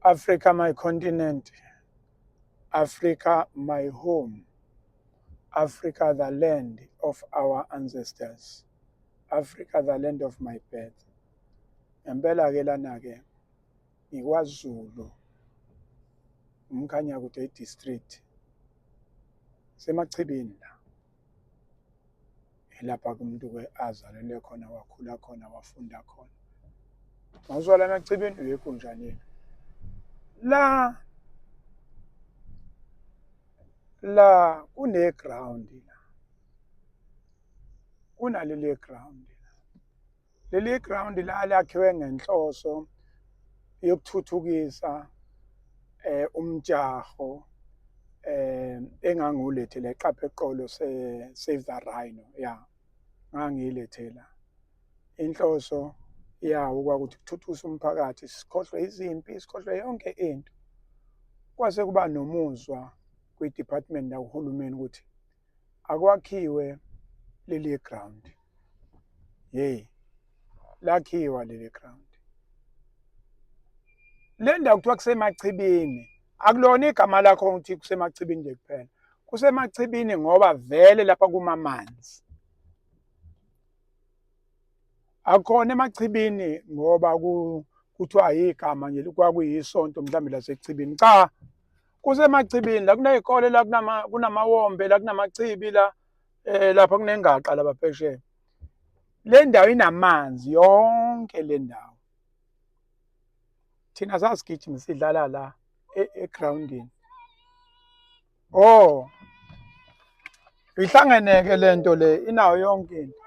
Africa my continent, Africa my home, Africa the land of our ancestors, Africa the land of my birth. Ngempela ke lana ke ngikwaZulu uMkhanyakude district semachibini la Ilapha ke umuntu ke azalelwe khona wakhula khona wafunda khona. Mawuzwala emachibini uye egunjaneni. La la kune ground la. Kunaleli ground la. Leli ground la lakhiwe ngenhloso yokuthuthukisa umjaho engangulethela eqaphe eqolo se Save the Rhino ya ngangiyilethela inhloso yawo kwakuthi kuthuthukise umphakathi sikhohlwe izimpi sikhohlwe yonke into kwase kuba nomuzwa kwi-department nakuhulumeni ukuthi akwakhiwe leli ground hey lakhiwa leli ground le ndawo kuthiwa kusemachibini akulona igama lakho ukuthi kusemachibini nje kuphela kusemachibini ngoba vele lapha kumamanzi Akhona emachibini ngoba kuthiwa yigama nje kwakuyisonto mhlawumbe lasechibini. Cha, kusemachibini la kuney'kole la kunamawombe la kunamachibi la lapha kunengaqa lapha phesheya. Le ndawo inamanzi yonke le ndawo. Thina sasigijima sidlala la egrawundini. Oh. Ihlangeneke lento le inayo yonke into.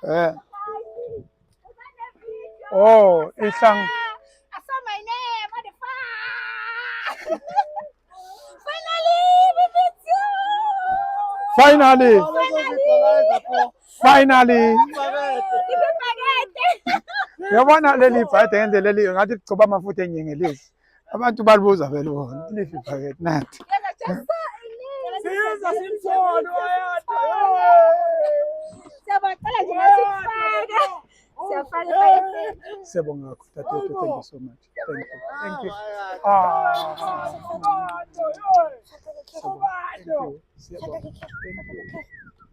Eh. Oh, ihlang I saw my name. What the fuck? Finally, we meet you. Finally. Finally. Uyabona leli bhayide ngendlela eliyo ngathi ligcoba amafutha enyengelezi. Abantu balibuza vele bona liphi ibhakede nathi. Siza simthole wayatha. Siyabacela nje ngasifaka. Siyafaka ebhayibhelini. Siyabonga kakhulu dadewethu, thank you so much. Thank you. Thank you. Ah. Thank you. Siyabonga.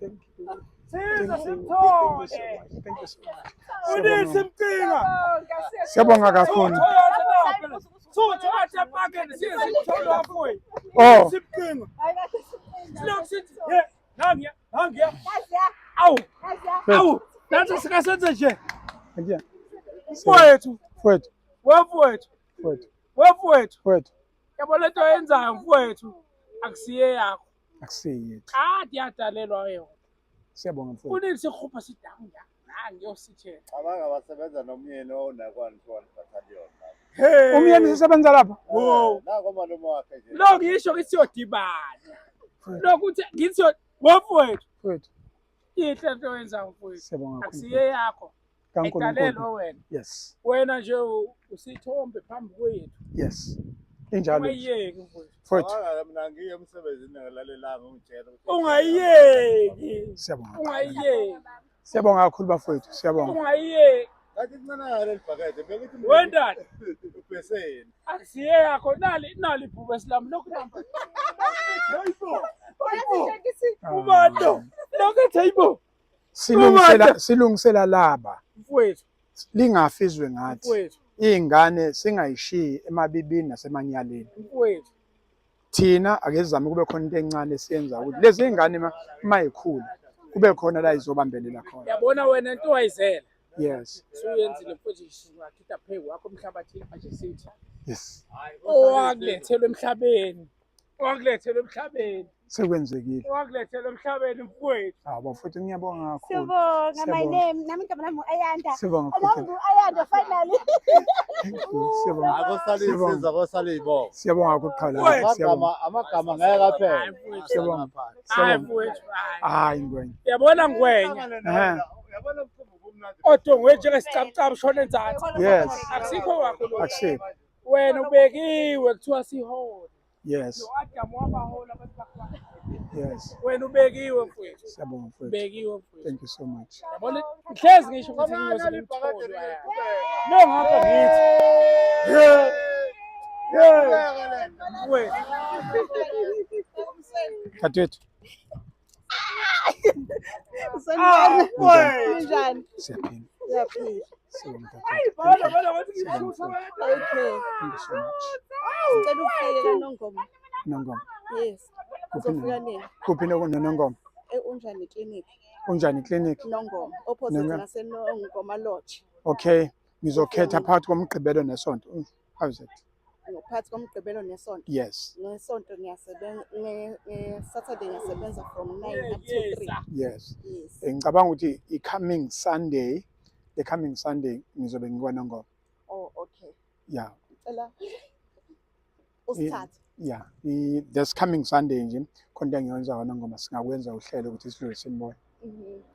Thank you. Siza simthole. Thank you so much. Unisi mcinga. Siyabonga kakhulu. Thuthu athi epakeni size simthole wafowethu. Oh. Simcinga. Silokhu sithi ye nangiya nangiya. Awu. Awu. Nathi sikasenze nje. Ngiya. Mfowethu. Mfowethu. Wemfowethu. Mfowethu. Wemfowethu. Mfowethu. Yabo lento oyenzayo mfowethu akusiye yakho. Akusiye yethu. Kade yadalelwa yona. Siyabonga mfowethu. Kunini sikhupha sidanga ngiyosithela. Cabanga basebenza nomyeni owunakwa Ntwana Battalion. Hey. Umyeni sisebenza lapha. Wow. Nako malume wakhe nje. Lokhu ngisho ngithi siyodibana. Lokhu uthi ngithi wemfowethu. Mfowethu. Inhle into oyenzayo mfowethu. Siyabonga kakhulu. Akusiye yakho. KaNkulunkulu. Ayidalelwe wena. Yes. Wena nje usithombe phambi kwethu. Yes. Injalo. Ungayiyeki mfowethu. Mfowethu. Cabanga mina ngiye emsebenzini ngilalelanga ungitshela ukuthi Ungayiyeki. Siyabonga. Ungayiyeki. Siyabonga kakhulu bafowethu. Siyabonga. Ungayiyeki. Ngathi kuncane leli bhakede bekuthi Wendani? ubheseni. Akusiye yakho nali nali ibhubesi lami lokhu namba. Hayibo. Hayibo. Ubani lo? Lokhu ethi hayibo. Silungisela silungisela laba. Mfowethu. Lingafi izwe ngathi. Mfowethu. Iy'ngane singayishiyi emabibini nasemanyaleni. Mfowethu. Thina ake sizame kube khona into encane esiyenza ukuthi lezi iy'ngane uma yikhula kube khona la izobambelela khona. Yabona wena into wayizela. Yes. Suyenzile mfowethu singakhipha phezu kwakho umhlabathi manje sithi. Yes. Owakulethelwe emhlabeni. Owakulethelwe emhlabeni. Sekwenzekile. Owakulethelwe emhlabeni mfowethu. Hawu bafowethu ngiyabonga kakhulu. Siyabonga my Siyabonga. name. Nami igama lami u-Ayanda. Siyabonga Nami kakhulu. ngu-Ayanda finally. Thank you. Siyabonga. Akosale Siyabonga. insizwa akosale ibongo. Siyabonga kakhulu qhala. Siyabonga. Amagama amagama ngeke aphele. Hayi mfowethu. Siyabonga. Hayi Siyabonga. mfowethu. Hayi. Hayi ngwenya. Yabona ngwenya. Eh. Yabona umcimbi ubumnandi. Odongwe njengesicabcabu shona enzansi. Yes. Akusikho wakho lokho. Akusikho. Wena ubekiwe kuthiwa sihole. Yes. Lo Adam wabahola abantu bakho. Yes. Wena ubekiwe mfowethu. Siyabonga mfowethu. Ubekiwe mfowethu. Thank you so much. Yabona ngihlezi ngisho ukuthi ngiyoze ngimthole. Lo ngapha ngithi. Yeah. Wait. Dadewethu. Ah, wait. Kunjani? Siyaphila. Siyaphila. Sibonga Hayi, dadewethu. bala bala bathi ngishutha. Okay. Thank you so much. Sicela ufike kaNongoma. Nongoma. Yes. Kuphi Uzofika nini? Kuphi noNongoma? Eh, Unjani clinic? Unjani clinic? Nongoma. Opposite Nongoma. ngaseNongoma Lodge. Okay. Ngizokhetha phakathi koMgqibelo neSonto. How is it? Ngophakathi koMgqibelo neSonto. Yes. NgeSonto ngiyasebenza nge-Saturday ngiyasebenza from 9 up to 3. Yes. Yes. Ngicabanga ukuthi i-coming Sunday, the coming Sunday ngizobe ngikwaNongoma. Oh, okay. Yeah. Cela usithathe. Yeah. This coming Sunday nje khona into engiyenza kwaNongoma, singakwenza uhlelo ukuthi sidlule sinibone.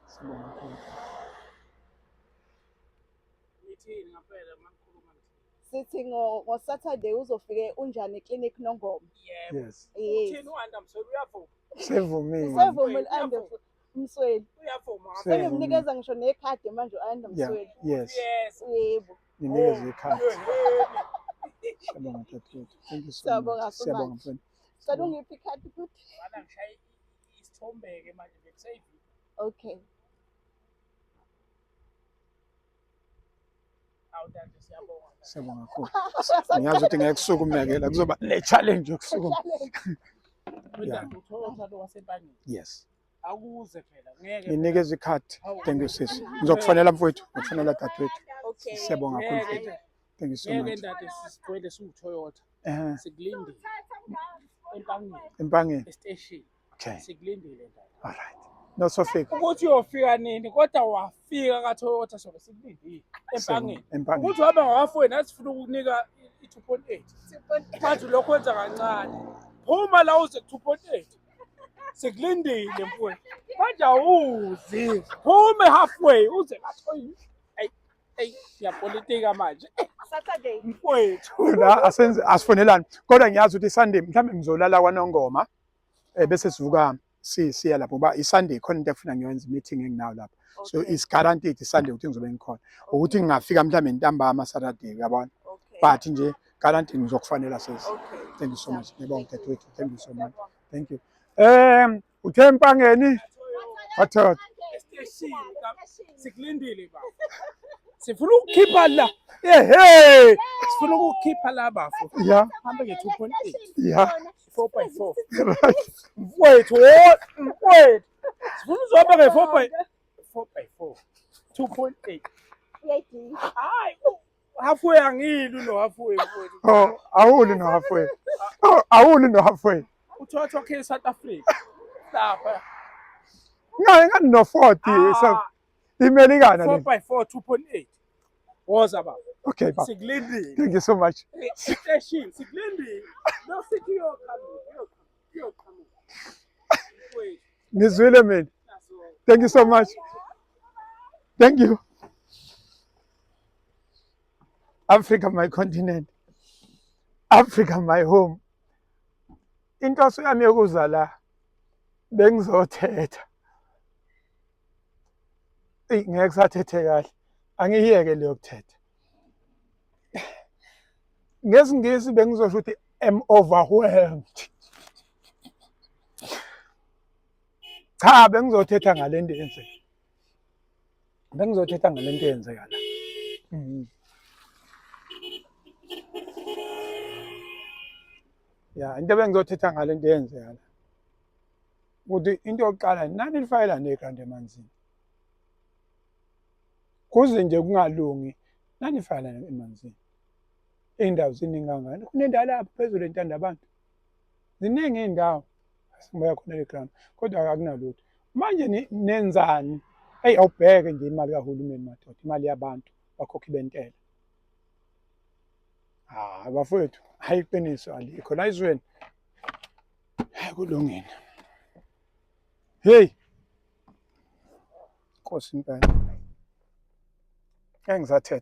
Sibonga kakhulu. Ngithini ngempela mangikhuluma ngithini? Sithi ngo-Saturday uzofike Unjani clinic Nongoma. Yebo. Yes. Yes. Uthini u-Anda Msweli, uyavuma? Sevumile. Usevumile u-Anda Msweli. Uyavuma. Sevumile. Sengimnikeza ngisho nekhadi manje u-Anda Yeah. Msweli. Yes. Yes. Yebo. Ninikeze ikhadi. Siyabonga dadewethu. Thank you so Siyabonga much. so Siyabonga much. mfowethu. Cela ungiphe ikhadi futhi. Bana ngishaye isithombe-ke manje bekusave. Okay. Awu dade, siyabonga. Siyabonga kakhulu. Ngiyazi ukuthi ngeke kusukumeke la, kuzoba ne challenge yokusukuma. Yeah. Dade, uToyota lo waseMpangeni. Yes. Akuze phela ngeke. Ninikeze ikhadi. Thank you sis. Ngizokufonela mfowethu, ngikufonela dadewethu. Okay. Siyabonga kakhulu Ngeke mfowethu. Thank you so ngeke much. dade, sigcwele siwuToyota. Sikulindile. Empangeni Empangeni. estation. Okay. Sikulindile dade. All right. No sofika. Ukuthi uyofika nini kodwa wafika kaToyota sobe sikulindile Empangeni. Empangeni. Ukuthi waba ngawafowenu nathi sifuna ukukunika i-2.8. Manje lokho wenza kancane. Phuma la uze ku-2.8. Sikulindile mfowethu. Manje awuzi. Phume halfway uze kaToyota. Ey, ey, siyapolitika manje. Saturday. Mfowethu. La asenze asifonelani. Kodwa ngiyazi ukuthi Sunday mhlawumbe ngizolala kwaNongoma. Bese sivuka siya lapho ngoba iSunday khona into efuna ngiyenze, meeting enginayo lapha. So Okay. it's guaranteed iSunday ukuthi ngizobe ngikhona. Ukuthi ngingafika mhlawumbe ntambama Saturday, uyabona. Okay. But nje guaranteed ngizokufanela sesi. Okay. Thank you so much. Ngiyabonga dadewethu. Thank you so much. Siyabonga. Thank you. Uthe Empangeni? Wathatha. Estation sikulindile baba. Sifuna ukukhipha la. Ehe! Sifuna ukukhipha la bafo. Hambe nge-2.8. 4x4. Right. Mfowethu, wo mfowethu. Sifuna uzohamba nge-4 by 4x4. 2.8. Uyayidinga. Hayi, halfway angili no halfway mfowethu. Oh, awuli no halfway. Oh, awuli no halfway. Uthola okay South Africa. Lapha. Ngayi ngani no 40 so imelikana le. 4x4 2.8. Woza baba. Okay, baba. Sikulindile. Thank you so much. Station sikulindile. No sithi uyoqhamuka, uyoqhamuka. Mfowethu, Ngizwile mina. naso. Thank you so much. Thank you. Africa my continent. Africa my home. Inhloso yami yokuza la bengizothetha. Eyi ngeke kusathethe kahle. Angiyeke leyo kuthetha. NgesiNgisi bengizosho ukuthi am overwhelmed. Cha, bengizothetha ngalento eyenzeka. Bengizothetha ngalento eyenzeka la. Ya, into bengizothetha ngalento eyenzeka la. Ukuthi into yokuqala nani lifakela negrand emanzini. Kuze nje kungalungi nani ifakela emanzini. Iy'ndawo ziningi kangaka. Kunendawo lapho phezulu entanda abantu. Ziningi iy'ndawo. Singibuya khona le ground. Kodwa akunalutho. Manje nenzani? Eyi awubheke nje imali kahulumeni madoda, imali yabantu bakhokhi bentela. Ah bafowethu, hayi iqiniso alikho la ezweni. Hayi kulungile. Hey. Nkosi impela. Engizathetha.